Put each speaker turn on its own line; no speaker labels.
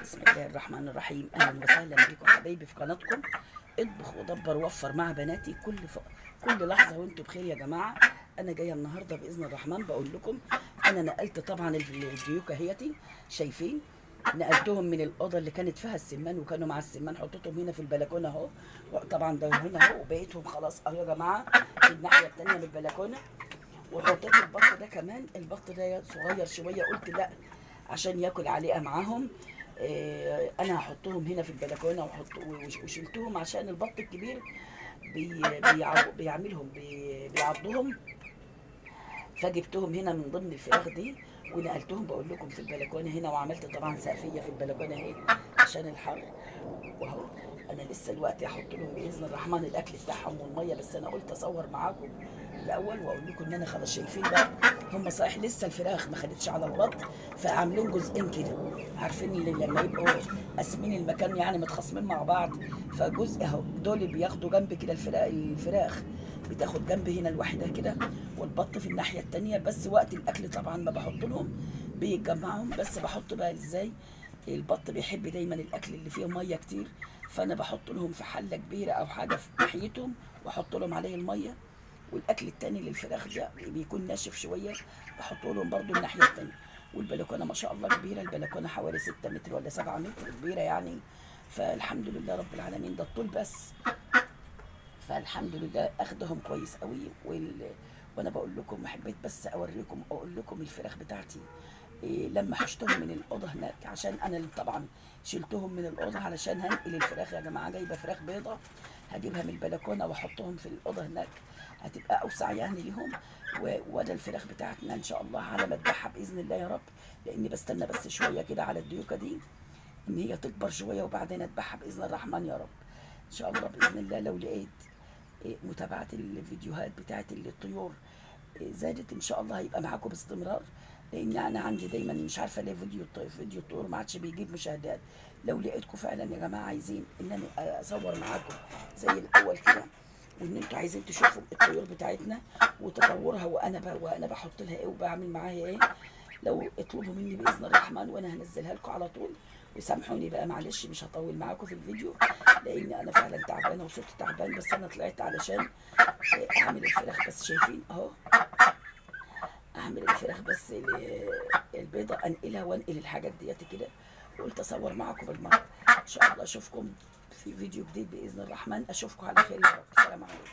بسم الله الرحمن الرحيم. اهلا وسهلا بكم حبايبي في قناتكم اطبخ ودبر ووفر مع بناتي كل لحظة وانتم بخير يا جماعة. انا جاية النهارده باذن الرحمن بقول لكم انا نقلت طبعا الديوكه هيتي، شايفين نقلتهم من الاوضة اللي كانت فيها السمان وكانوا مع السمان، حطيتهم هنا في البلكونه اهو، طبعا ده هنا اهو، وبقيتهم خلاص اهو يا جماعة في الناحية الثانية من البلكونه. وحطيت البط ده كمان، البط ده صغير شوية قلت لا عشان ياكل عليقه معاهم، انا هحطهم هنا في البلكونه وشلتهم عشان البط الكبير بيعملهم بيعضهم، فجبتهم هنا من ضمن الفراخ دي ونقلتهم بقول لكم في البلكونه هنا. وعملت طبعا سقفيه في البلكونه اهي عشان الحر. واهو انا لسه الوقت هحط لهم باذن الرحمن الاكل بتاعهم والمية، بس انا قلت اصور معاكم الاول واقول لكم ان انا خلاص شايفين بقى هم صحيح لسه الفراخ ما خدتش على البط، فعاملين جزئين كده، عارفين اللي لما يبقوا قاسمين المكان يعني متخاصمين مع بعض، فجزء اهو دول بياخدوا جنب كده، الفراخ بتاخد جنب هنا لوحدها كده والبط في الناحية الثانية. بس وقت الاكل طبعا ما بحط لهم بيتجمعهم، بس بحط بقى ازاي، البط بيحب دايما الاكل اللي فيه مية كتير، فانا بحط لهم في حله كبيرة او حاجة في ناحيتهم واحط لهم عليه المية. والاكل التاني للفراخ ده بيكون ناشف شوية بحطه لهم برده الناحية التانية. والبلكونه ما شاء الله كبيرة، البلكونه حوالي 6 متر ولا 7 متر، كبيرة يعني، فالحمد لله رب العالمين. ده الطول بس، فالحمد لله اخدهم كويس قوي. وانا بقول لكم حبيت بس اوريكم اقول لكم الفراخ بتاعتي إيه لما حشتهم من الاوضة هناك، عشان انا طبعا شلتهم من الاوضة علشان هنقل الفراخ يا جماعة. جايبه فراخ بيضة هجيبها من البلكونه واحطهم في الاوضة هناك، هتبقى اوسع يعني ليهم. وده الفراخ بتاعتنا ان شاء الله على ما اذبحها باذن الله يا رب، لاني بستنى بس شوية كده على الديوكه دي ان هي تكبر شوية وبعدين اذبحها باذن الرحمن يا رب ان شاء الله. باذن الله لو لقيت متابعه الفيديوهات بتاعت الطيور زادت ان شاء الله هيبقى معاكم باستمرار، لان انا عندي دايما مش عارفه ليه فيديو الطيور ما عادش بيجيب مشاهدات. لو لقيتكم فعلا يا جماعة عايزين ان انا اصور معاكم زي الاول كده، وان انتوا عايزين تشوفوا الطيور بتاعتنا وتطورها وانا بحط لها ايه وبعمل معاها ايه، لو اطلبوا مني باذن الرحمن وانا هنزلها لكم على طول. وسامحوني بقى معلش مش هطول معاكم في الفيديو لان انا فعلا تعبانة وصوتي تعبان، بس انا طلعت علشان اعمل الفراخ بس. شايفين اهو اعمل الفراخ بس البيضة انقلها وانقل الحاجات ديت كده، وقلت اصور معاكم بالمرة. ان شاء الله اشوفكم في فيديو جديد باذن الرحمن، اشوفكم على خير يا رب. السلام عليكم.